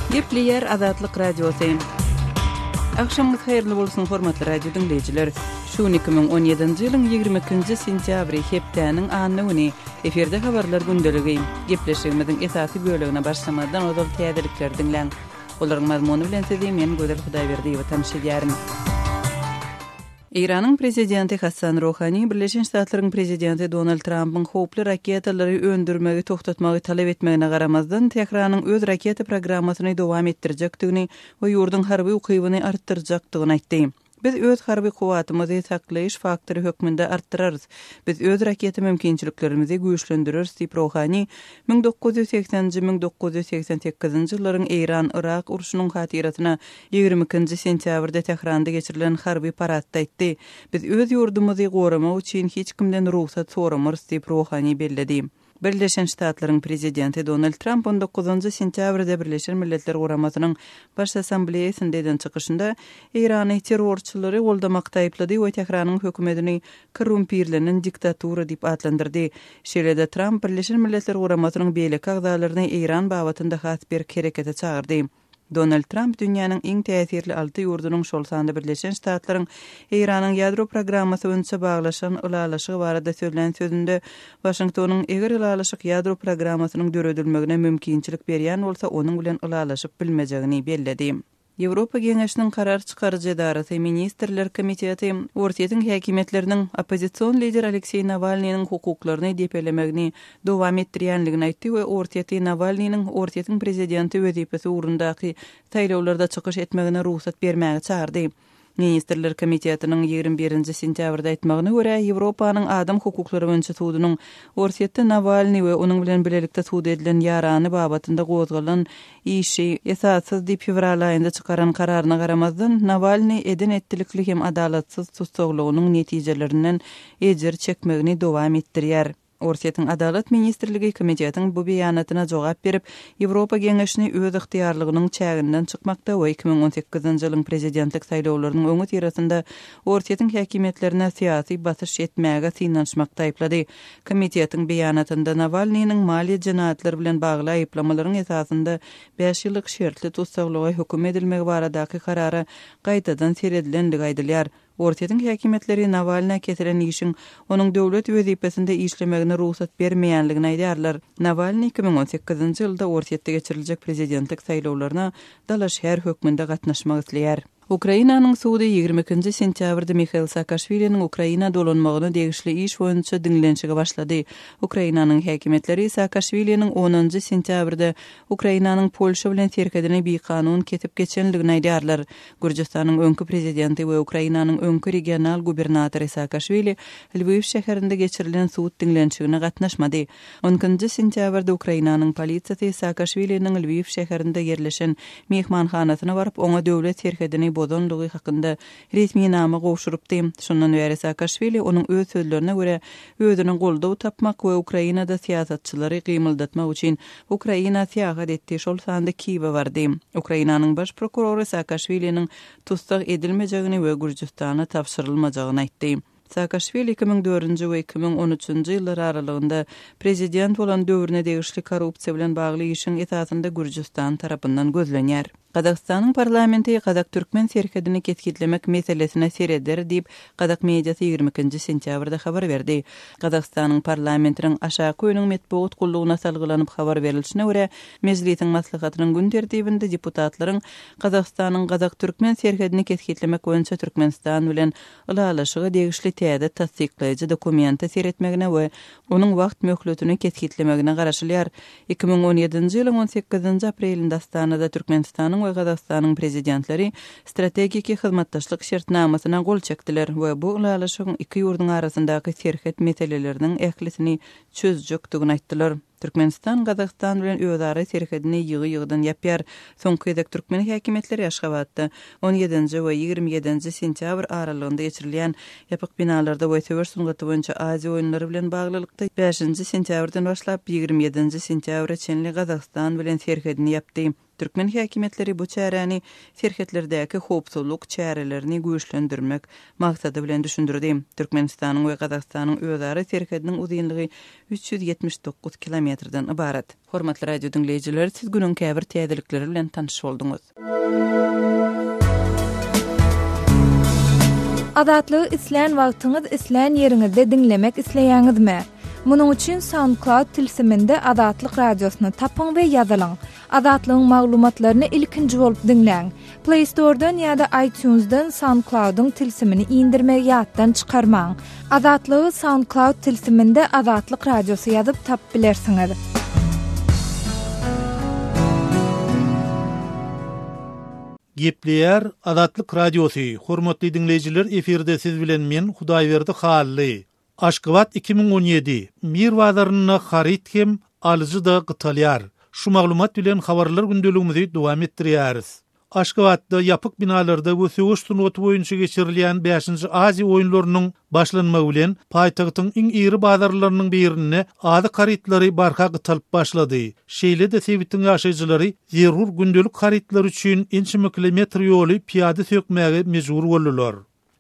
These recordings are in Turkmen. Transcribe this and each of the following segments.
Gepleýär Azatlyk Radiosy. Agşamyňyz haýyrly bolsun, hormatly radio diňleýjiler! Şu gün 2017-nji ýylyň 22-nji sentýabry, hepdäniň anna güni. Efirde habarlar gündeligi. Gepleşigimiziň esasy bölegine başlamazdan ozal täzelikleri diňläň. Olaryň mazmuny bilen sizi men Gözel Hudaýberdiýewa tanyş edýärin. Eýranyň prezidenti Hassan Rohani Birleşen Ştatlaryň prezidenti Donald Trampyň howply raketalary öndürmegi togtatmagy talap etmegine garamazdan, Tähranyň öz raketa programmasyny dowam etdirjekdigini we ýurduň harby ukybyny artdyrjakdygyny aýtdy. Biz öz harby kuwwatymyzy saklaýyş faktory hökmünde artdyrarys. Biz öz raketa mümkinçiliklerimizi güýçlendireris diýip, Rohani 1980-nji, 1988-nji ýyllaryň Eýran-Yrak urşunyň hatyrasyna 22-nji sentýabrda Tähranda geçirilen harby paradda aýtdy. Biz öz ýurdumyzy goramak üçin hiç kimden rugsat soramarys diýip, Rohani belledi. Birleşen Ştatlaryň Prezidenti Donald Tramp on dokuzynjy sentýabrda Birleşen Milletler Guramasynyň Baş Assambleýasynda eden çykyşynda Eýrany terrorçylary goldamakda aýyplady we Tähranyň hökümetini korrumpirlenen diktatura diýip atlandyrdy. Şeýle-de Tramp Birleşen Milletler Guramasynyň beýleki agzalaryny Eýran babatynda has berk herekete çagyrdy. Donald Tramp dünýäniň iň täsirli alty ýurdunyň, şol sanda Birleşen Ştatlaryň Eýranyň ýadro programmasy boýunça baglaşan ylalaşygy barada sözlän sözünde, Waşingtonyň eger ylalaşyk ýadro programmasynyň döredilmegine mümkinçilik berýän bolsa, onuň bilen ylalaşyp bilmejegini belledi. Ýewropa Geňeşiniň karar çykaryjy edarasy, Ministrler komiteti, Orsýetiň häkimiýetleriniň oppozision lider Alekseý Nawalnynyň hukuklaryny depelemegini dowam etdirýänligini aýtdy we Orsýeti Nawalnynyň Orsýetiň prezidenti wezipesi ugrundaky saýlawlarda çykyş etmegine rugsat bermäge çagyrdy. Ministrler komitetiniň 21 nji sentýabrda aýtmagyna görä, Ýewropanyň adam hukuklary boýunça sudunyň Orsýetde Nawalnyý we onuň bilen bilelikde sud edilen ýarany babatynda gozgalan işi esassyz diýip fewral aýynda çykaran kararyna garamazdan, Nawalnyý eden-etdilikli hem adalatsyz tussaglygynyň netijelerinden ejir çekmegini dowam etdirýär. Orsýetiň Adalat ministrligi komitetiň bu beýanatyna jogap berip, Ýewropa Geňeşini öz ygtyýarlygynyň çäginden çykmakda we 2018-nji ýylyň prezidentlik saýlawlarynyň öňüsyrasynda Orsýetiň häkimiýetlerine syýasy basyş etmäge synanyşmakda aýyplady. Komitetiň beýanatynda Nawalnynyň maliýe jenaýatlary bilen bagly aýyplamalaryň esasynda bäş ýyllyk şertli tussaglyga höküm edilmegi baradaky karara gaýtadan seredilendigi aýdylýar. Orsýetiň häkimiýetleri Nawalnä kesilen işiň onuň döwlet wezipesinde işlemegine rugsat bermeýänligini aýdýarlar. Nawalnyý 2018-nji ýylda Orsýetde geçiriljek prezidentlik saýlawlaryna dalaşgär hökmünde gatnaşmak isleýär. Ukrainanyň sudy 22-nji sentýabrda Mihail Saakaşwiliniň Ukraina dolanmagyna degişli iş boýunça diňlenişige başlady. Ukrainanyň häkimiýetleri Saakaşwiliniň onunjy sentýabrda Ukrainanyň Polşa bilen serhedini bikanun kesip geçenligini aýdýarlar. Gürjüstanyň öňki prezidenti we Ukrainanyň öňki regional gubernatory Saakaşwili Lwiw şäherinde geçirilen sud diňlenişigine gatnaşmady. On ikinji sentýabrda Ukrainanyň polisiýasy Saakaşwiliniň Lwiw şäherinde ýerleşen myhmanhanasyna baryp, oňa döwlet serhedini bozanlygy hakynda resminama gowşurypdy. Şondan bäri Saakaşwili, onuň öz sözlerine görä, özüne goldaw tapmak we Ukrainada syýasatçylary gymyldatmak üçin Ukraina syýahat etdi, şol sanda Kiýewe bardy. Ukrainanyň baş prokurory Saakaşwiliniň tussag edilmejegini we Gürjüstana tabşyrylmajagyny aýtdy. Saakaşwili 2004-nji we 2013-nji ýyllar aralygynda prezident bolan döwrüne degişli korrupsiýa bilen bagly işiň esasynda Gürjüstan tarapyndan gözlenýär. Gazagystanyň parlamenti gazak-türkmen serhedini kesgitlemek meselesine sereder diýip, gazak mediasy 22-nji sentýabrda habar berdi. Gazagystanyň parlamentiniň aşaky öýüniň metbugat gullugyna salgylanyp habar berlişine görä, Mejlisiň maslahatynyň gün tertibinde deputatlaryň Gazagystanyň gazak-türkmen serhedini kesgitlemek boýunça Türkmenistan bilen ylalaşyga degişli täze tassyklaýjy dokumente seretmegine we onuň wagt möhletini kesgitlemegine garaşylýar. 2017-nji ýylyň on sekizinji aprelinde Astanada Türkmenistanyň we Gazagystanyň Prezidentleri strategiki hyzmatdaşlyk şertnamasyna gol çekdiler we bu ylalaşygyň iki ýurduň arasyndaky serhet meseleleriniň ählisini çözjekdigini aýtdylar. Türkmenistan Gazagystan bilen özara serhedini ýygy-ýygydan ýapýar. Soňky gezek türkmen häkimiýetleri Aşgabatda on ýedinji we 27-nji sentýabr aralygynda geçirilýän ýapyk binalarda we söweş sungaty boýunça Aziýa oýunlary bilen baglylykda bäşinji sentýabrdan başlap 27-nji sentýabra çenli Gazagystan bilen serhedini ýapdy. Türkmen häkimiýetleri bu çäräni serhetlerdäki howpsuzlyk çärelerini güýçlendirmek maksady bilen düşündirdi. Türkmenistanyň we Gazagystanyň özara serhediniň uzynlygy 379 kilometrden ybarat. Hormatly radio diňleýjiler, siz günüň käbir täzelikleri bilen tanyş bolduňyz. Azatlygy islän wagtyňyz, islän ýeriňizde diňlemek isleýäňizmi? Munuň üçin SoundCloud tilsiminde Azatlyk Radiosyny tapyň we ýazylyň. Azatlygyň maglumatlaryny ilkinji bolup diňläň. Play Store-dan ýa-da iTunes-dan SoundCloud-yň tilsimini indirmegi ýatdan çykarmaň. Azatlygy SoundCloud tilsiminde Azatlyk Radiosy ýazyp tapyp bilersiňiz. Gepleýär Azatlyk Radiosy, Hormatly diňleýjiler efirde siz bilen men Hudaýberdi Hally. Aşgabat 2017, Mir bazarynda haryt hem, alyjy-da gytalýar. Şu maglumat bilen habarlar gündeligimizi dowam etdirýäris. Aşgabatda ýapyk binalarda we söweş sungaty boýunça geçirilýän bäşinji Aziýa oýunlarynyň başlanmagy bilen, paýtagtyň iň iri bazarlarynyň birinde azyk harytlary barha gytalyp başlady. Şeýle-de sebitiň ýaşaýjylary zerur gündelik harytlar üçin ençeme kilometr ýoly pyýada sökmäge mejbur boldular.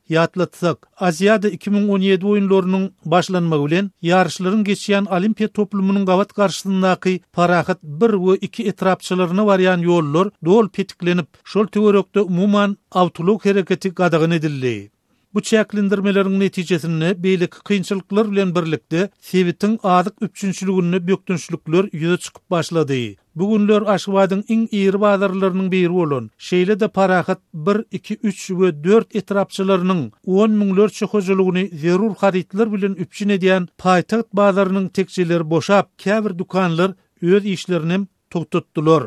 Ýatlatsak, Aziada 2017 oýunlarynyň başlanmagy bilen, ýaryşlaryň geçýän Olimpiýa toplumynyň gabat garşysyndaky Parahat bir we iki etrapçalaryna barýan ýollar doly petiklenip, şol töwerekde umuman awtoulag hereketi gadagan edildi. Bu çäklendirmeleriň netijesinde beýleki kynçylyklar bilen birlikde sebitiň azyk üpjünçiliginde bökdençlikler ýüze çykyp başlady. Bu günler Aşgabadyň iň iri bazarlarynyň biri bolan, şeýle-de Parahat bir, iki, üç we dört etrapçalarynyň on müňlerçe hojalygyny zerur harytlar bilen üpjün edýän paýtagt bazarynyň tekjeleri boşap, käbir dükanlar öz işlerinem togtatdylar.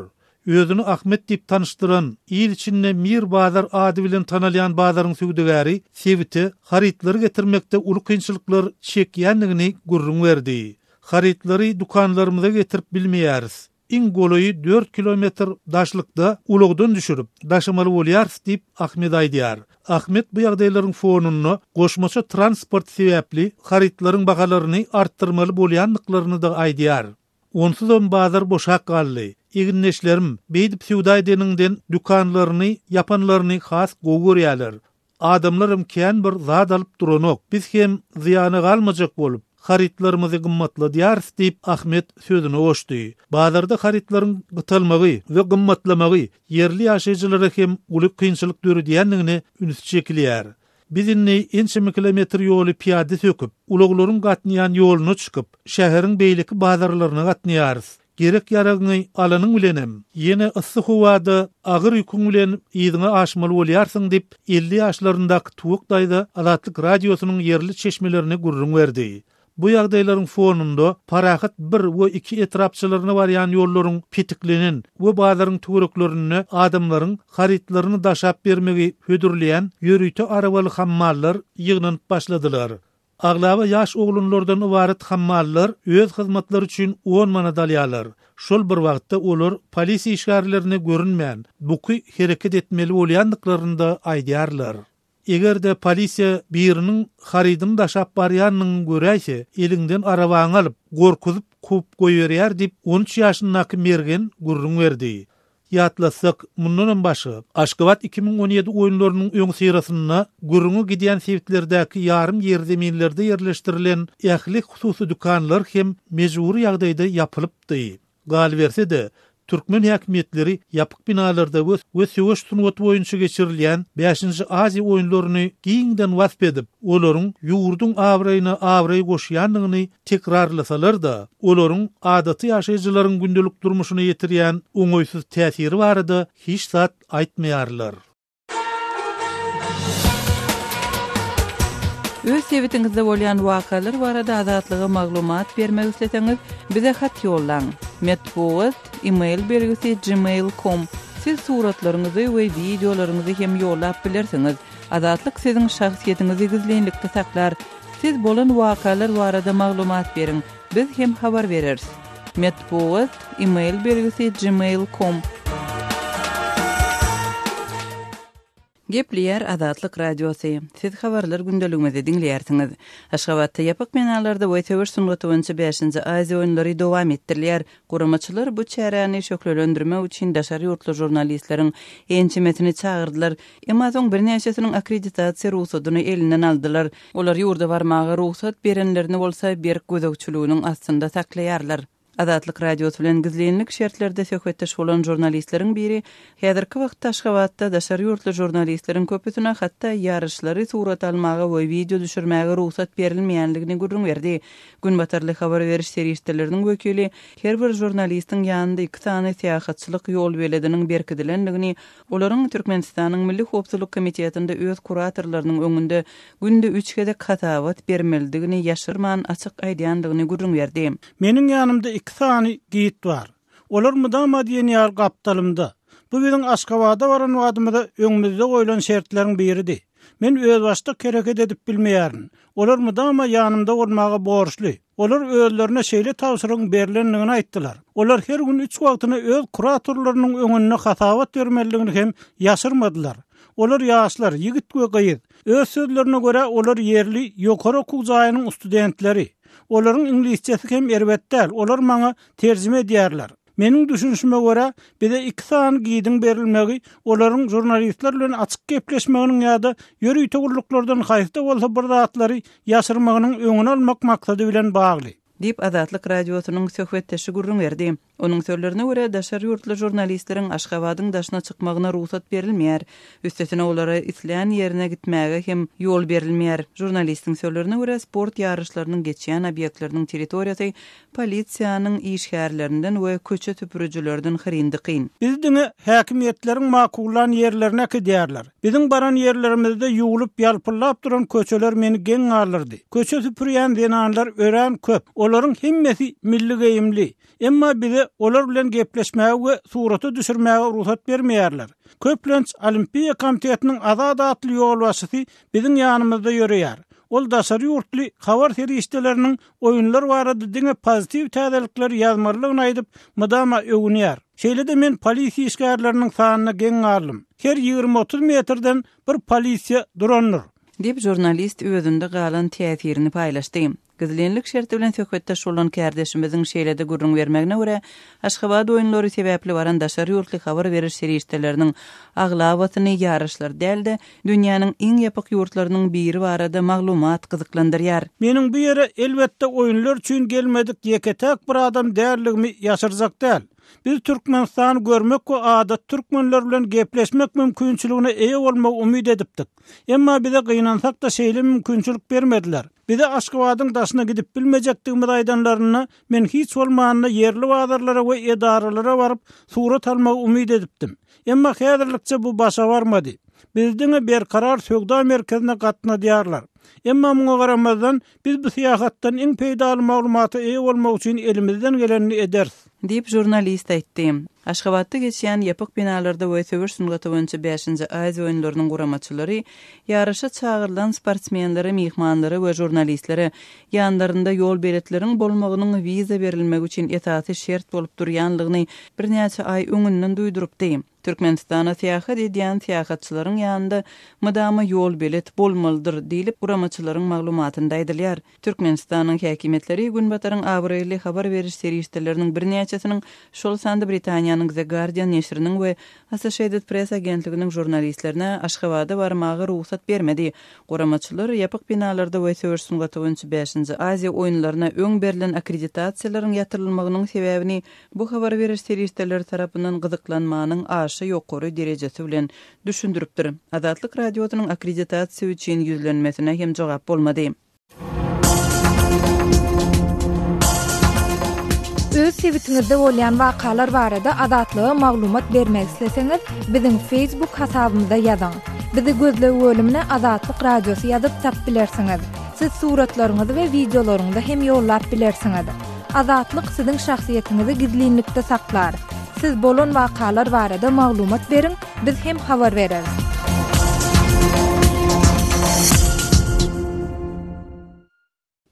Özüni Ahmet diýip tanyşdyran, il içinde Mir bazar ady bilen tanalýan bazaryň söwdagäri sebite harytlary getirmekde uly kynçylyklar çekýändigini gürrüň berdi. Harytlary dükanlarymyza getirip bilmeýäris. Iň golaýy dört kilometr daşlykda ulagdan düşürip, daşamaly bolýarys diýip, Ahmet aýdýar. Ahmet bu ýagdaýlaryň fonunda goşmaça transport sebäpli harytlaryň bahalaryny artdyrmaly bolýandyklaryny-da aýdýar. Onsuzam bazar boşap galdy. Egindeşlerim beýdip söwda edeniňden dükanlaryny ýapanlaryny has gowy görýärler. Adamlaram kän bir zat alyp duranok. Biz hem zyýana galmajak bolup, harytlarymyzy gymmatladýarys diýip, Ahmet sözüne goşdy. Bazarda harytlaryň gytalmagy we gymmatlamagy ýerli ýaşaýjylara hem uly kynçylyk döredýändigine üns çekilýär. Biz indi ençeme kilometr ýoly pyýada söküp, ulaglaryň gatnaýan ýoluna çykyp, şäheriň beýleki bazarlaryna gatnaýarys. Gerek-ýaragyňy alanyň bilenem, ýene yssy howada agyr ýüküň bilen yzyňa aşmaly bolýarsyň diýip, 50 ýaşlaryndaky Tuwak daýza Azatlyk Radiosynyň ýerli çeşmelerine gürrüň berdi. Bu ýagdaýlaryň fonunda Parahat bir we iki etrapçalaryna barýan ýollaryň petiklenen we bazaryň töwereklerinde adamlaryň harytlaryny daşap bermegi hödürleýän ýörite arabaly hammallar ýygnanyp başladylar. Aglaba ýaş oglanlardan ybarat hammallar öz hyzmatlary üçin on manat alýarlar. Şol bir wagtda olar polisiýa işgärlerine görünmän, buky hereket etmeli bolýandyklaryny-da aýdýarlar. Eger-de polisiýa biriniň harydyny daşap barýanyny göräýse, eliňden arabaňy alyp, gorkuzyp kowup goýberýär diýip, 13 ýaşyndaky Mergen gürrüň berdi. Ýatlatsak, mundanam başga, Aşgabat 2017 oýunlarynyň öňüsyrasynda gürrüňi gidýän sebitlerdäki ýarym ýerzeminlerde ýerleşdirilen ähli hususy dükanlar hem mejbury ýagdaýda ýapylypdy. Galyberse-de, türkmen häkimiýetleri ýapyk binalarda we we söweş sungaty boýunça geçirilýän bäşinji Aziýa oýunlaryny giňden wasp edip, olaryň ýurduň abraýyna abraý goşýandygyny tekrarlasalar-da, olaryň adaty ýaşaýjylaryň gündelik durmuşyna ýetirýän oňaýsyz täsiri barada hiç zat aýtmaýarlar. Öz sebitiňizde bolýan wakalar barada Azatlyga maglumat bermek isleseňiz, bize hat ýollaň. Metbugat, e-mail belgisi gmail com. Siz suratlaryňyzy we wideolaryňyzy hem ýollap bilersiňiz. Azatlyk siziň şahsyýetiňizi gizlinlikde saklar. Siz bolan wakalar barada maglumat beriň, biz hem habar bereris. Metbugat, e-mail belgisi gmail com. Gepleýär Azatlyk Radiosy. Siz habarlar gündeligimizi diňleýärsiňiz. Aşgabatda ýapyk binalarda we söweş sungaty boýunça bäşinji Aziýa oýunlary dowam etdirilýär. Guramaçylar bu çäräni şöhlelendirmek üçin daşary ýurtly žurnalistleriň ençemesini çagyrdylar. Emma soň birnäçesiniň akkreditasiýa rugsadyny elinden aldylar. Olar ýurda barmaga rugsat berenlerini bolsa berk gözegçiliginiň astynda saklaýarlar. Azatlyk Radiosy bilen gizlinlik şertlerde söhbetdeş bolan žurnalistleriň biri häzirki wagtda Aşgabatda daşary ýurtly žurnalistleriň köpüsine hatda ýaryşlary surata almaga we wideo düşürmäge rugsat berilmeýändigini gürrüň berdi. Günbatarly habar beriş serişdeleriniň wekili her bir žurnalistiň ýanynda iki sany syýahatçylyk ýolbelediniň berkidilendigini, Olaryň Türkmenistanyň Milli howpsuzlyk komitetinde öz kuratorlarynyň öňünde günde üç gezek hasabat bermelidigini ýaşyrman açyk aýdýandygyny gürrüň berdi. Meniň ýanymda iki sany gid bar. Olar mydama diýen ýaly gapdalymda. Bu biziň Aşgabada baran badymyza öňümizde goýlan şertleriň biridi. Men özbaşdak hereket edip bilmeýärin. Olar mydama ýanymda bolmaga borçly. Olar özlerine şeýle tabşyrygyň berlendigini aýtdylar. Olar her gün üç wagtyna öz kuratorlarynyň öňünde hasabat bermelidigini hem ýaşyrmadylar. Olar ýaşlar, ýigit we gyz. Öz sözlerine görä, olar ýerli ýokary okuw jaýynyň studentleri. Olaryň iňlisçesi hem erbet däl, olar maňa terjime edýärler. Meniň düşünişime görä, bize iki sany gidiň berilmegi olaryň žurnalistler bilen açyk gepleşmeginiň ýa-da ýörite gulluklardan haýsy-da bolsa bir zatlary ýaşyrmagynyň öňüni almak maksady bilen bagly. Diýip, Azatlyk Radiosynyň söhbetdeşi gürrüň berdi. Onuň sözlerine görä, daşary ýurtly žurnalistleriň Aşgabadyň daşyna çykmagyna rugsat berilmeýär. Üstesine, olara islän ýerine gitmäge hem ýol berilmeýär. Žurnalistiň sözlerine görä, sport ýaryşlarynyň geçýän obýektleriniň territoriýasy polisiýanyň işgärlerinden we köçe süpürijilerden hyryn-dykyn. Bizi diňe häkimiýetleriň makullan ýerlerine äkidýärler. Biziň baran ýerlerimizde ýuwlup, ýalpyldap duran köçeler meni geň galdyrdy. Köçe süpürýän zenanlar örän köp. Olaryň hemmesi milli geýimli. Emma bize olar bilen gepleşmäge we surata düşürmäge rugsat bermeýärler. Köplenç Olimpiýa komitetiniň Azat atly ýolbaşçysy biziň ýanymyzda ýöreýär. Ol daşary ýurtly habar serişdeleriniň oýunlar barada diňe pozitiw täzelikleri ýazmalydygyny aýdyp, mydama öwünýär. Şeýle-de men polisiýa işgärleriniň sanyna geň galdym. Her 20-30 metrden bir polisiýa durandyr. Diýip, žurnalist özünde galan täsirini paýlaşdy. Gizlinlik şerti bilen söhbetdeş bolan kärdeşimiziň şeýle-de gürrüň bermegine görä, Aşgabat oýunlary sebäpli baran daşary ýurtly habar beriş serişdeleriniň aglabasyny ýaryşlar däl-de, Dünýäniň iň ýapyk ýurtlarynyň biri barada maglumat gyzyklandyrýar. Meniň bu ýere elbetde oýunlar üçin gelmedik ýeke-täk bir adam däldigimi ýaşyrjak däl. Biz Türkmenistany görmek we adaty türkmenler bilen gepleşmek mümkinçiligine eýe bolmagy umyt edipdik. Emma bize gynansak-da şeýle mümkinçilik bermediler. Bize Aşgabadyň daşyna gidip bilmejekdigimizi aýdanlarynda men hiç bolmanda ýerli bazarlara we edaralara baryp surat almagy umyt edipdim. Emma häzirlikçe bu başa barmady. Bizi diňe Berkarar söwda merkezine gatnadýarlar. Emma muňa garamazdan, biz bu syýahatdan iň peýdaly maglumata eýe bolmak üçin elimizden gelenini ederis. Diýip, žurnalist aýtdy. Aşgabatda geçýän ýapyk binalarda we söweş sungaty boýunça bäşinji Aziýa oýunlarynyň guramaçylary ýaryşa çagyrylan sportsmenlere, myhmanlara we žurnalistlere ýanlarynda ýolbeletleriň bolmagynyň wiza berilmegi üçin esasy şert bolup durýanlygyny birnäçe aý öňünden duýdurypdy. Türkmenistana syýahat edýän syýahatçylaryň ýanynda mydama ýolbelet bolmalydyr diýlip, guramaçylaryň maglumatynda aýdylýar. Türkmenistanyň häkimiýetleri Günbataryň abraýly habar beriş serişdeleriniň birnäçesiniň, şol sanda Britaniýanyň The Guardian neşiriniň we Associated Press agentliginiň žurnalistlerine Aşgabada barmaga rugsat bermedi. Guramaçylar ýapyk binalarda we söweş sungaty boýunça bäşinji Aziýa oýunlaryna öň berlen akkreditasiýalaryň ýatyrylmagynyň sebäbini bu habar beriş serişdeleri tarapyndan gyzyklanmanyň aşa ýokary derejesi bilen düşündiripdir. Azatlyk Radiosynyň akkreditasiýa üçin ýüzlenmesine hem jogap bolmady. Öz sebitiňizde bolýan wakalar barada Azatlyga maglumat bermek isleseňiz, biziň Facebook hasabymyza ýazyň. Bizi gözleg bölümine Azatlyk Radiosy ýazyp tap bilersiňiz. Siz suratlaryňyzy we wideolaryňyzy hem ýollap bilersiňiz. Azatlyk siziň şahsyýetiňizi gizlinlikde saklar. Siz bolan wakalar barada maglumat beriň, biz hem habar bereris.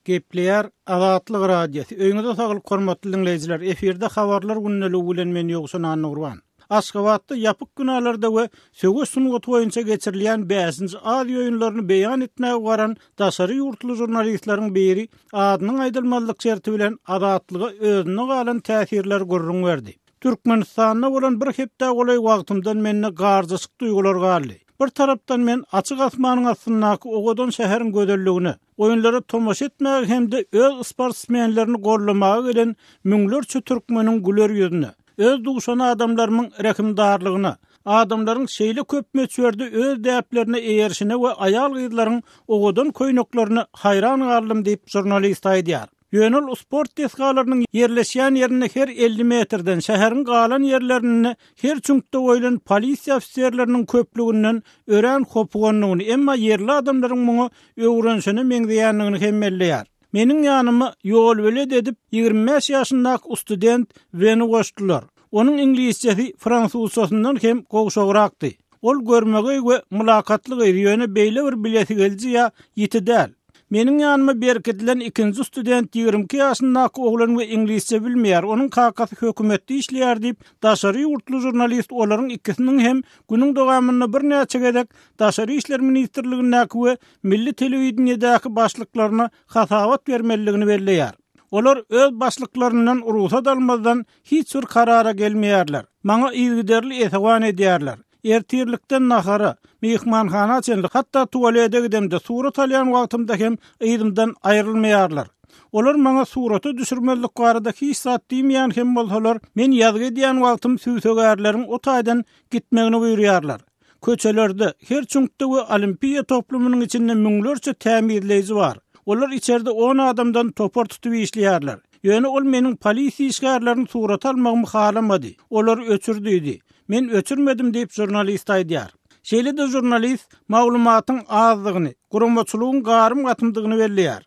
Gepleýär Azatlyk Radiosy. Öýüňize saglyk hormatly diňleýjiler. Efirde habarlar gündeligi bilen men Ýowşan Annagurban. Aşgabatda ýapyk binalarda we söweş sungaty boýunça geçirilýän bäşinji Aziýa oýunlaryny beýan etmäge baran daşary ýurtly žurnalistleriň biri adynyň aýdylmazlyk şerti bilen Azatlyga özünde galan täsirleri gürrüň berdi. Türkmenistanda bolan bir hepdä golaý wagtymdan mende garjaşyk duýgular galdy. Bir tarapdan men açyk asmanyň astyndaky owadan şäheriň gözelligine, oýunlara tomaşa etmäge hem-de öz sportsmenlerini goldamaga gelen müňlerçe türkmeniň güler ýüzüne, öz duşan adamlarymyň rehimdarlygyna, adamlaryň şeýle köp möçberde öz däplerine eýerişine we aýal-gyzlaryň owadan köýneklerine haýran galdym diýip, žurnalist aýdýar. Ýöne ol sport desgalarynyň ýerleşýän ýerinde her 50 metrden, şäheriň galan ýerlerinde her çüňkde goýlan polisiýa ofiserleriniň köplüginden örän hopugandygyny, emma ýerli adamlaryň muňa öwrenişene meňzeýändigini hem belleýär. Meniň ýanyma ýolbelet edip 25 ýaşyndaky student Weni goşdular. Onuň iňlisçesi fransuzçasyndan hem gowşagrakdy. Ol görmegeý we mylakatly gyz, ýöne beýle bir bilesigeliji ýa ýiti däl. Meniň ýanyma berkidilen ikinji student 22 ýaşyndaky oglan we iňlisçe bilmeýär, onuň kakasy hökümetde işleýär diýip, daşary ýurtly žurnalist olaryň ikisiniň hem günüň dowamynda birnäçe gezek Daşary işler ministrligindäki we milli telewideniýedäki başlyklaryna hasabat bermelidigini belleýär. Olar öz başlyklaryndan rugsat almazdan hiç bir karara gelmeýärler. Maňa yzygiderli esewan edýärler. Ertirlikden nahara, myhmanhana çenli, hatda tualete gidemde, surat alýan wagtymda hem yzymdan aýrylmaýarlar. Olar maňa surata düşürmezlik barada hiç zat diýmeýän hem bolsalar, men ýazgy edýän wagtym sübsegärleriň o taýdan gitmegini buýurýarlar. Köçelerde, her çüňkde we Olimpiýa toplumynyň içinde müňlerçe tämizleýji bar. Olar içerde on adamdan topar tutup işleýärler. Ýöne ol meniň polisiýa işgärlerini surata almagymy halamady. Olary öçür diýdi. Men öçürmedim diýip, žurnalist aýdýar. Şeýle-de žurnalist maglumatyň azdygyny, guramaçylygyň garym-gatymdygyny belleýär.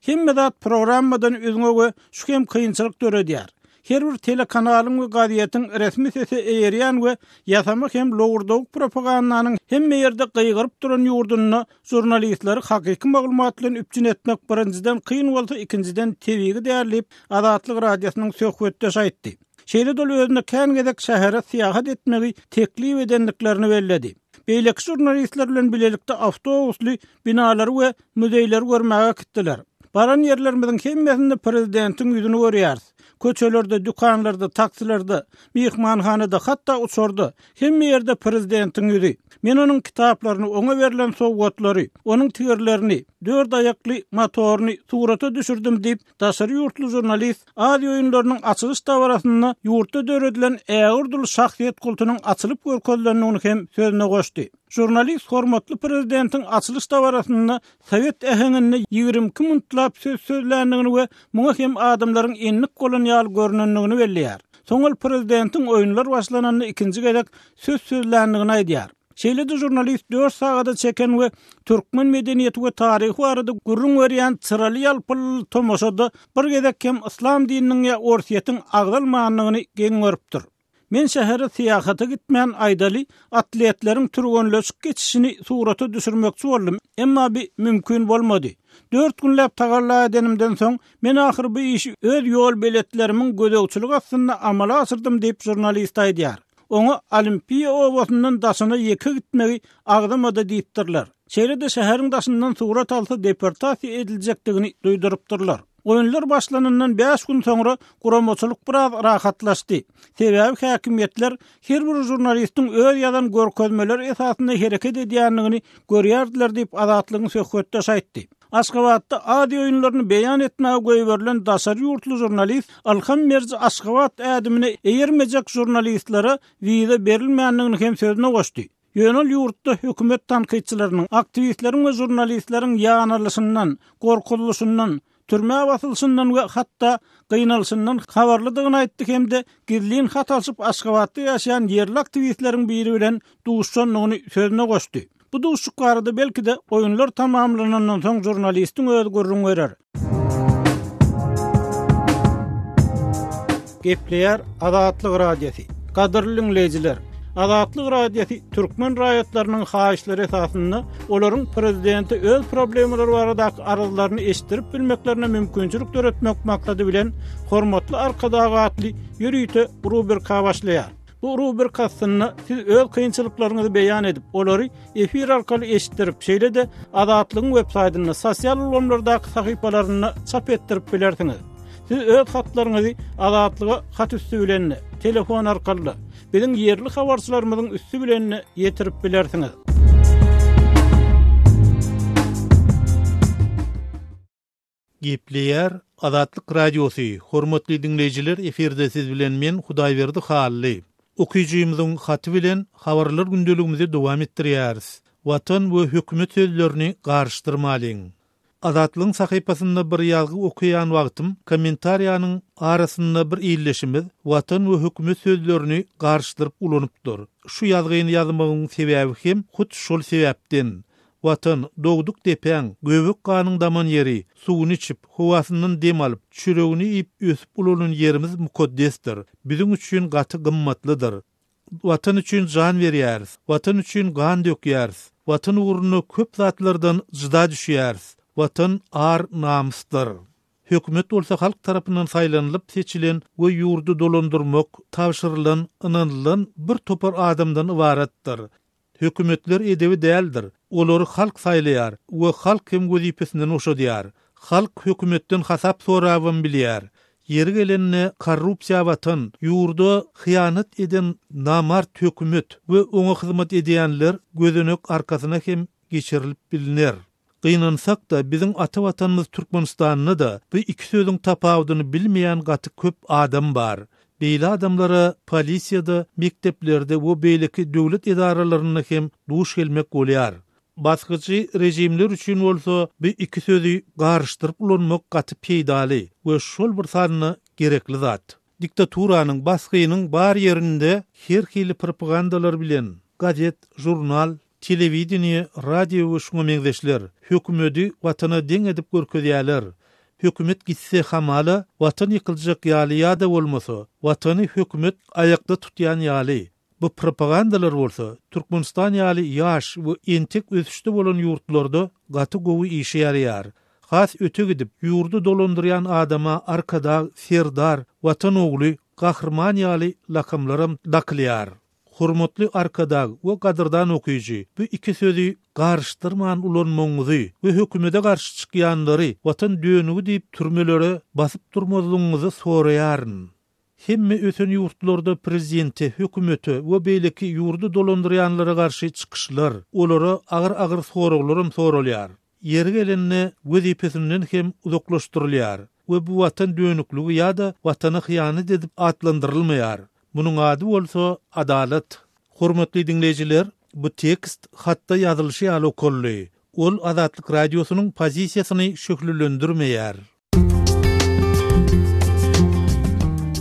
Hemme zat programmadan üzňe we şu hem kynçylyk döredýär. Her bir telekanalyň we gazetiň resmi sese eýerýän we ýasama hem lowurdawuk propagandanyň hemme ýerde gygyryp duran ýurdunda žurnalistleri hakyky maglumat bilen üpjün etmek birinjiden kyn bolsa ikinjiden tebigy däl diýip Azatlyk Radiosynyň söhbetdeşi aýtdy. Şeýle-de ol özüne kän gezek şähere syýahat etmegi teklip edendiklerini belledi. Beýleki žurnalistler bilen bilelikde awtobusly binalary we muzeýleri görmäge äkitdiler. Baran ýerlerimiziň hemmesinde prezidentiň ýüzüni görýäris. Köçelerde, dükanlarda, taksilerde, myhmanhanada, hatda uçarda, hemme ýerde prezidentiň ýüzi. Men onuň kitaplaryny, oňa berlen sowgatlary, onuň tigirlerini, dört aýakly motoryny surata düşürdim diýip, daşary ýurtly žurnalist Aziýa oýunlarynyň açylyş dabarasynda ýurtda döredilen ägirt uly şahsyýet kultunyň açylyp görkezilendigini hem sözüne goşdy. Žurnalist hormatly prezidentiň açylyş dabarasynda sowet äheňinde 22 minutlap söz sözländigini we muňa hem adamlaryň endik bolan ýaly görnendigini belleýär. Soň ol prezidentiň oýunlar başlananda ikinji gezek söz sözländigini aýdýar. Şeýle-de žurnalist dört sagada çeken we türkmen medeniýeti we taryhy barada gürrüň berýän çyraly ýalpylly tomaşada bir gezek hem yslam dininiň ýa Orsýetiň agzalmandygyny geň görüpdir. Men şähere syýahata gitmän, aýdaly, atletleriň türgenleşik geçişini surata düşürmekçi boldum, emma bi mümkin bolmady. Dört günläp tagalla edenimden soň, men ahyry bu işi öz ýolbeletlerimiň gözegçiligi astynda amala aşyrdym diýip, žurnalist aýdýar. Oňa Olimpiýa obasyndan daşyna ýeke gitmegi agzama-da diýipdirler. Şeýle-de şäheriň daşyndan surat alsa deportasiýa ediljekdigini duýdurypdyrlar. Oýunlar başlanandan bäş gün soňra guramaçylyk biraz rahatlaşdy. Sebäbi häkimiýetler her bir žurnalistiň öz ýazan görkezmeleri esasynda hereket edýändigini görýärdiler diýip, Azatlygyň söhbetdeşi aýtdy. Aşgabatda Aziýa oýunlaryny beýan etmäge goýberilen daşary ýurtly žurnalist Ylham Merji Aşgabat ädimine eýermejek žurnalistlere wiza berilmändigini hem sözüne goşdy. Ýöne ol ýurtda hökümet tankytçylarynyň, aktiwistleriň we žurnalistleriň ýanalyşyndan, gorkuzylyşyndan, türmä basylyşyndan we hatda gynalyşyndan habarlydygyny aýtdy hem-de gizlin hat alşyp Aşgabatda ýaşaýan ýerli aktiwistleriň biri bilen duşuşandygyny sözüne goşdy. Bu duşuşyk barada belki-de oýunlar tamamlanandan soň žurnalistiň özi gürrüň berer. Gepleýär Azatlyk Radiosy. Gadyrly diňleýjiler, Azatlyk Radiosy türkmen raýatlarynyň haýyşlary esasynda olaryň prezidente öz problemalary baradaky arzlaryny eşitdirip bilmeklerine mümkinçilik döretmek maksady bilen Hormatly Arkadag atly ýörite rubrika başlaýar. Bu rubrika astynda siz öz kynçylyklaryňyzy beýan edip, olary efir arkaly eşitdirip, şeýle-de Azatlygyň web saýtynda, sosial ulgamlardaky sahypalarynda çap etdirip bilersiňiz. Siz öz hatlaryňyzy Azatlyga hat üsti bilen-de, telefon arkaly-da, biziň ýerli habarçylarymyzyň üsti bilen-de ýetirip bilersiňiz. Gepleýär Azatlyk Radiosy, Hormatly diňleýjiler efirde siz bilen men Hudaýberdi Hally. Okyjymyzyň haty bilen habarlar gündeligimizi dowam etdirýäris. Watan we hökümet sözlerini garyşdyrmalyň. Azatlygyň sahypasynda bir ýazgy okaýan wagtym kommentariýanyň arasynda bir ildeşimiz Watan we hökümet sözlerini garyşdyryp ulanypdyr. Şu ýazgyny ýazmagyň sebäbi hem hut şol sebäpden. Watan, dogduk depäň, göbek ganyň daman ýeri, suwuny içip, howasyndan dem alyp, çöregini iýip ösüp ulalan ýerimiz mukaddesdir. Biziň üçin gaty gymmatlydyr. Watan üçin jan berýäris, Watan üçin gan dökýäris, Watan ugrunda köp zatlardan jyda düşýäris. Watan ar-namysdyr. Hökümet bolsa halk tarapyndan saýlanylyp seçilen we ýurdy dolandyrmak tabşyrylan, ynanylan bir topar adamdan ybaratdyr. Hökümetler edebi däldir. Olary halk saýlaýar we halk hem wezipesinden boşadýar. Halk hökümetden hasap sorabam bilýär. Ýeri gelende korrupsiýa batan, ýurda hyýanat eden namart hökümet we oňa hyzmat edýänler gözenek arkasyna hem geçirilip bilner. Gynansak-da, biziň ata Watanymyz Türkmenistanda-da bu iki sözüň tapawudyny bilmeýän gaty köp adam bar. Beýle adamlara polisiýada, mekdeplerde we beýleki döwlet edaralarynda hem duş gelmek bolýar. Basgyjy režimler üçin bolsa bu iki sözi garyşdyryp ulanmak gaty peýdaly we şol bir sanda gerekli zat. Diktaturanyň, basgynyň bar ýerinde her hili propagandalar bilen gazet, žurnal, Telewideniýe, radio we şuňa meňzeşler hökümedi watana deň edip görkezýäler. Hökümet gitse hamala watan ýykyljak ýaly ýa-da bolmasa watany hökümet aýakda tutýan ýaly. Bu propagandalar bolsa Türkmenistan ýaly ýaş we entek ösüşde bolan ýurtlarda gaty gowy işe ýaraýar. Has öte gidip ýurdy dolandyrýan adama Arkadag, Serdar, Watan ogly, Gahryman ýaly lakamlaram dakylýar. Hormatly Arkadag we gadyrdan okyjy, bu iki sözi garyşdyrman ulanmagyňyzy we hökümede garşy çykýanlary watan dönügi diýip türmelere basyp durmazlygyňyzy soraýaryn. Hemme ösen ýurtlarda prezidente, hökümete we beýleki ýurdy dolandyrýanlara garşy çykyşlar, olara agyr-agyr soraglaram soralýar. Ýeri gelende wezipesinden hem uzaklaşdyrylýar we bu watan dönükligi ýa-da watana hyýanat edip atlandyrylmaýar. Munuň ady bolsa adalat. Hormatly diňleýjiler, bu tekst hatda ýazylyşy ýaly okaldy. Ol Azatlyk Radiosynyň pozisiýasyny şöhlelendirmeýär.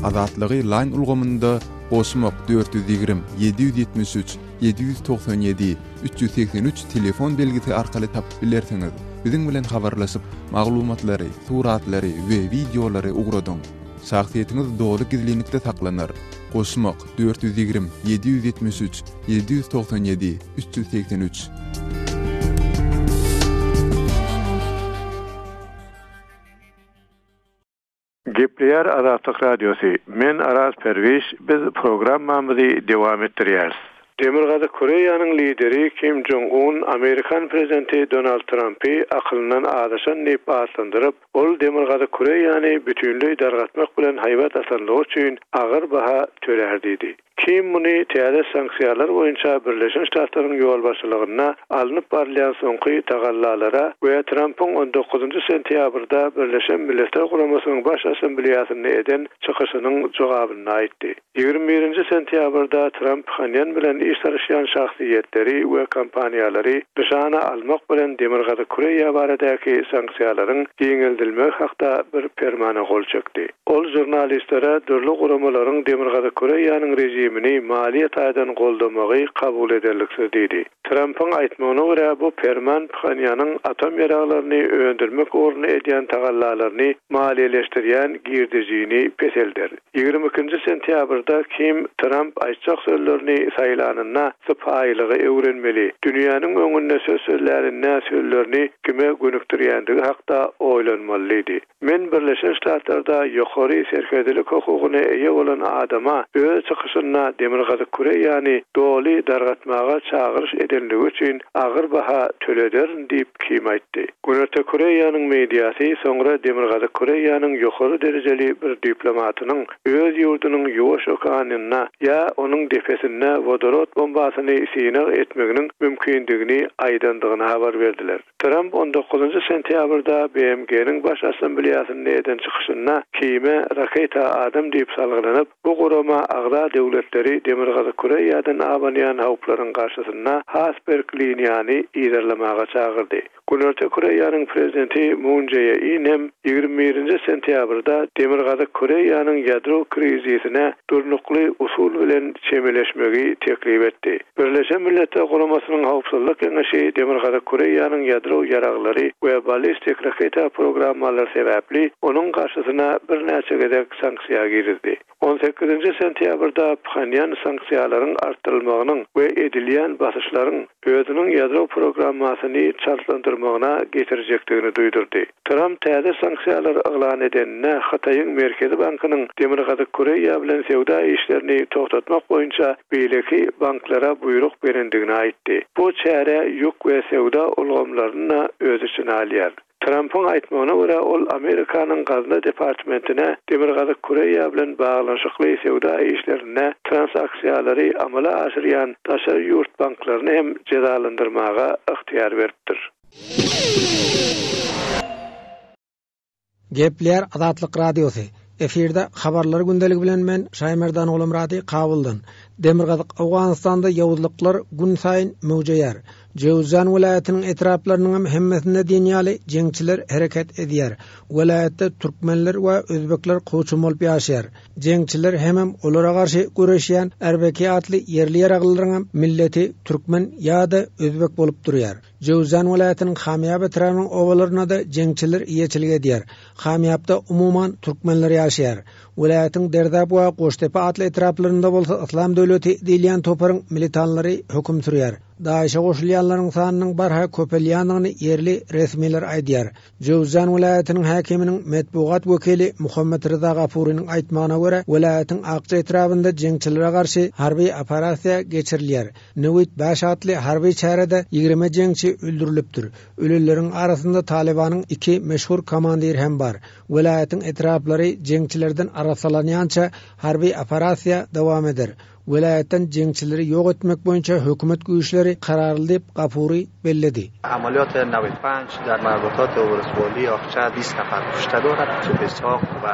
Azatlygy Line ulgamynda goşmak 420 773 797 383 telefon belgisi arkaly tapyp bilersiňiz. Biziň bilen habarlaşyp, maglumatlary, suratlary we wideolary ugradyň. Şahsyýetiňiz doly gizlinlikde saklanar. Goşmak 420 773 797 383. Gepleýär Azatlyk Radiosy, Men Araz Perwiş, biz programmamyzy dowam etdirýäris. Demirgazyk Koreýanyň lideri Kim Jong Un amerikan prezidenti Donald Trampy akylyndan azaşan diýip atlandyryp, ol Demirgazyk Koreýany bütinleý dargatmak bilen haýbat atanlygy üçin agyr baha tölär diýdi. Kim muny täze sanksiýalar boýunça Birleşen Ştatlaryň ýolbaşçylygynda alnyp barylýan soňky tagallalara we Trampyň on dokuzynjy sentýabrda Birleşen Milletler Guramasynyň Baş Assambleýasynda eden çykyşynyň jogabynda aýtdy. Ýigrimi birinji sentýabrda Tramp Phenýan bilen iş salyşýan şahsyýetleri we kompaniýalary nyşana almak bilen Demirgazyk Koreýa baradaky sanksiýalaryň giňeldilmegi hakda bir permana gol çekdi. Ol žurnalistlere dürli guramalaryň Demirgazyk Koreýanyň režimini maliýe taýdan goldamagy kabul ederliksiz diýdi. Trampyň aýtmagyna görä, bu perman Phenýanyň atom ýaraglaryny öndürmek ugrunda edýän tagallalaryny maliýeleşdirýän girdejini peselder. Ýigrimi ikinji sentýabrda Kim Tramp aýtjak sözlerini saýlanynda sypaýylygy öwrenmeli, dünýäniň öňünde söz sözläninde sözlerini kime gönükdirýändigi hakda oýlanmaly diýdi. Men Birleşen Ştatlarda ýokary serkerdelik hukugyna eýe bolan adama öz çykyşynda. çykyşynda Demirgazyk Koreýany doly dargatmaga çagyryş edenligi üçin agyr baha tölederin diýip, Kim aýtdy. Günorta Koreýanyň mediasy soňra Demirgazyk Koreýanyň ýokary derejeli bir diplomatynyň öz ýurdunyň Ýuwaş okeanynda ýa onuň depesinde wodorod bombasyny synag etmeginiň mümkindigini aýdandygyny habar berdiler. Tramp on dokuzynjy sentýabrda BMG-niň Baş Assambleýasynda eden çykyşynda Kime raketa adam diýip salgylanyp, bu gurama agza döwletleri Demirgazyk Koreýadan abanýan howplaryň garşysynda has berk liniýany yzarlamaga çagyrdy. Günorta Koreýanyň prezidenti Mun Jae In hem 21 nji sentýabrda Demirgazyk Koreýanyň ýadro krizisine durnukly usul bilen çemeleşmegi teklip etdi. Birleşen Milletler Guramasynyň Howpsuzlyk Geňeşi Demirgazyk Koreýanyň ýadro ýaraglary we ballistik raketa programmalary sebäpli onuň garşysyna birnäçe gezek sanksiýa girizdi. On sekizinji sentýabrda Phenýan sanksiýalaryň artdyrylmagynyň we edilýän basyşlaryň özüniň ýadro programmasyny çaltlandyrmagyna getirjekdigini duýdurdy. Tramp täze sanksiýalary yglan edeninde Hytaýyň Merkezi bankynyň Demirgazyk Koreýa bilen söwda işlerini togtatmak boýunça beýleki banklara buýruk berendigini aýtdy. Bu çäre ýük we söwda ulgamlaryny-da öz içine alýar. Trampyň aýtmagyna görä, ol Amerikanyň Gazna departmentine Demirgazyk Koreýa bilen baglanyşykly söwda işlerinde transaksiýalary amala aşyrýan daşary ýurt banklaryny hem jezalandyrmaga ygtyýar beripdir. Gepleýär Azatlyk Radiosy. Efirde Habarlar gündeligi bilen men Şaýmerdan Ogulmyrady Kabuldan. Demirgazyk Owganystanda ýowuzlyklar günsaýyn möwjeýär. Jöwüzjan welaýatynyň etraplarynyňam hemmesinde diýen ýaly jeňçiler hereket edýär. Welaýatda türkmenler we özbekler kowçum bolup ýaşaýar. Jeňçiler hemem olara garşy göreşýän RBK atly ýerli ýaraglylaryňam milleti türkmen ýa-da özbek bolup durýar. Jöwzan welaýatynyň Hamýap etrabynyň obalarynda-da jeňçiler eýeçilik edýär. Hamýapda, umuman, türkmenler ýaşaýar. Welaýatyň Derdap we Goşdepe atly etraplarynda bolsa Yslam döwleti diýilýän toparyň militanlary höküm sürýär. DAIŞ-e goşulýanlaryň sanynyň barha köpelýändigini ýerli resmiler aýdýar. Jöwzjan welaýatynyň häkiminiň metbugat wekili Muhammet Ryza Gafurynyň aýtmagyna görä, welaýatyň Akja etrabynda jeňçilere garşy harby operasiýa geçirilýär. Newid bäş atly harby çärede 20 jeňçi öldürilipdir. Ölenleriň arasynda Talybanyň iki meşhur komandiri hem bar. Welaýatyň etraplary jeňçilerden arassalanýança harby operasiýa dowam eder. Welaýatdan jeňçileri ýok etmek boýunça hökümet güýçleri kararly diýip, Gafury belledi. Amaliyot 95 dar marbutat ولسوالی آقچه 20 نفر کشته دارد که بساق و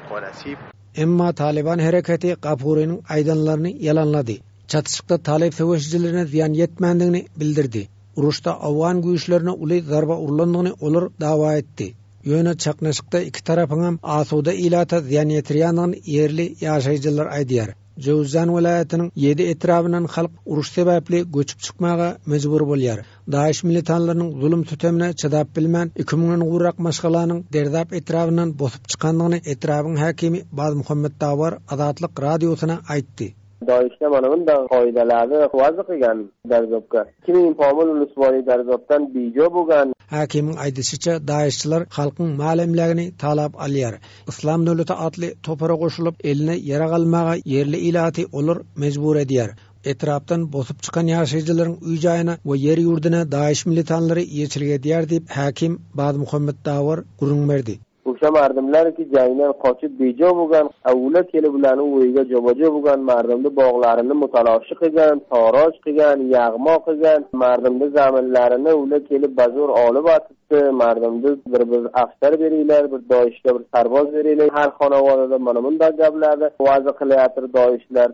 قارسیب. Emma Talyban hereketi Gafurynyň aýdanlaryny ýalanlady. Çatyşykda talyp söweşijilerine zyýan ýetmändigini bildirdi. Uruşda owgan güýçlerine uly zarba urlandygyny olar dawa etdi. Ýöne çaknyşykda iki tarapyňam asuda ilata zyýan ýetirýändigini ýerli ýaşaýjylar aýdýar. Jöwüzjan welaýatynyň ýedi etrabyndan halk uruş sebäpli göçüp çykmaga mejbur bolýar. DAIŞ militanlarynyň zulum-sütemine çydap bilmän, iki müňden gowrak maşgalanyň Derdap etrabyndan bosup çykandygyny etrabyň häkimi Bazmuhammet Dawar Azatlyk Radiosyna aýtdy. DAIŞde mana mundag qoidalary wazi qilgan Dardobga. Kimin pomul ulusvoli Dardobdan bejo bo'lgan. Häkimiň aýdyşyça, DAIŞçiler halkyň mal-emlägini talap alýar. Yslam döwleti atly topara goşulyp, eline ýarag almaga ýerli ilaty olar mejbur edýär. Etrapdan bosup çykan ýaşaýjylaryň öý-jaýyna we ýer-ýurduna DAIŞ militanlary eýeçilik edýär diýip, häkim Bazmuhammet Dawar gürrüň berdi. O'sha mardimlarki jangdan qochib bejo bo'lgan, avvula kelib ularni uyiga jobajo bo'lgan mardimni bog'larini mutaloshi qilgan, toroj qilgan, yag'mo qilgan, mardimni zaminlarini ular kelib bazo'r olib atibdi, mardimni bir bir afsar beringlar, bir doishga bir sarboz beringlar, har xonavonada mana bunday gaplarni va'zi qilayotir doishlar.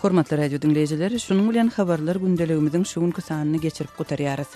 Hormatly radio diňleýjiler, şunuň bilen habarlar gündeligimiziň şu günki sanyny geçirip gutarýarys.